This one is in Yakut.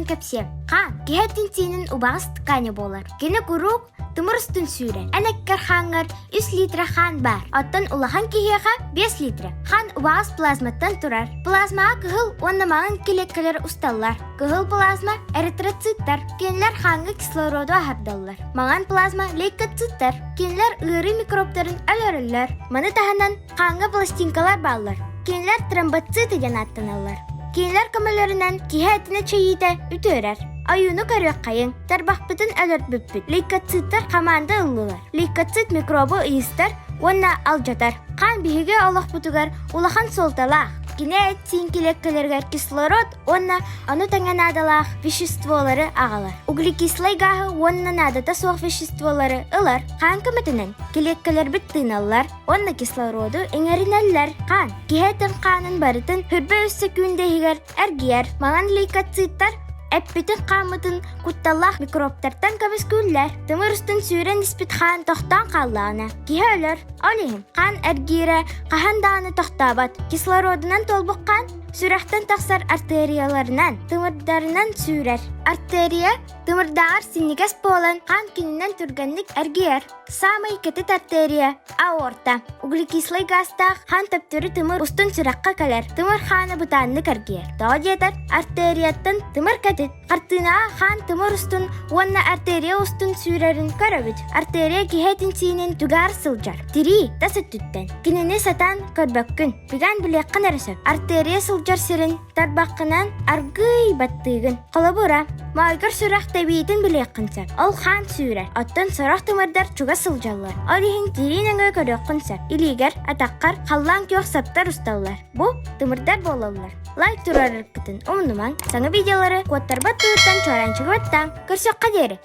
кэпсиэм. Хаан, киһи этин-сиинин убаҕас тканя буолар. Кини куруук тымыр устун сүүрэр. Эн эккэр хааҥҥар 3 литра хаан баар. Оттон улахан киһиэхэ 5 литра. Хаан убаҕас плазматтан турар. Плазмаҕа кыһыл уонна маҥан килиэккэлэр усталлар. Кыһыл плазма эритроциттар. Кинилэр хааҥҥа кислороду аһардаллар. Маҥан плазма лейкоциттар. Кинилэр ыарыы микробтарын өлөрөллөр. Маны таһынан Хааҥҥа пластинкалар бааллар. Кинилэр тромбоциты диэн ааттаналлар. Кинилэр көмөлөрүнэн киһи этинэ чэйиитэ үтүөрэр. Ойууну көрүөххэйиҥ, тарбахпытын өлөрбүппүт. Лейкоциттар хамаанда ыллылар. Лейкоцит микробу ыйыстар уонна алдьатар. Хаан биһиги олохпутугар улахан суолталаах. Кини эт-сиин килиэккэлэригэр кислород уонна ону тэҥэ наадалаах веществолары аҕалар. Углекислай гааһы уонна наадата суох веществолары ылар. Хаан көмөтүнэн килиэккэлэрбит тыыналлар, уонна кислороду иҥэринэллэр. Хаан киһи этин хаанын барытын хүрбэ үс сөкүүндэ иһигэр эргийэр. Маҥан лейкоциттар эппитин хааммытын кутталлаах микробтартан көмүскүүллэр. Тымыр устун сүүрэн испит хаан тохтоон хааллаҕына, киһи өлөр. Ол иһин хаан эргиирэ хаһан даҕаны тохтообот. Кислородунан туолбут хаан сүрэхтэн тахсар артерияларынан, тымырдарынан сүүрэр. Артерия тымырдааҕар синньигэс буолан, хаан кининэн түргэнник эргийэр. Саамай кэтит артерия аорта. Углекислай гаастаах хаан төптөрү тымыр устун сүрэххэ кэлэр. Тымыр хаана бытааннык эргийэр. Тоҕо диэтэр, артерияттан тымыр кэтит. Хартыынаҕа хаан тымыр устун уонна артерия устун сүүрэрин көрөбүт. Артерия киһи этин-сиинин түгээр сылдьар. Тирии тас өттүттэн. Кинини сатаан көрбөккүн. Түгээн билиэххин эрэ сөп. Артерия сылдьар сирин Тарбаххынан аргыый баттыыгын. Холобура, моойгор сүрэх тэбиитин билиэххин сөп. Ол хаан сүүрэр, оттон сорох тымырдар чугас сылдьаллар. Ол иһин тирии нөҥүө көрүөххүн сөп. Илиигэр, атаххар халлаан күөх саптар усталлар. Бу тымырдар буолаллар. Лайк туруораргытын умнумаҥ. Саҥа видеолары куоттарбат туһуттан чуораанчыгы баттааҥ. Көрсүөххэ диэри!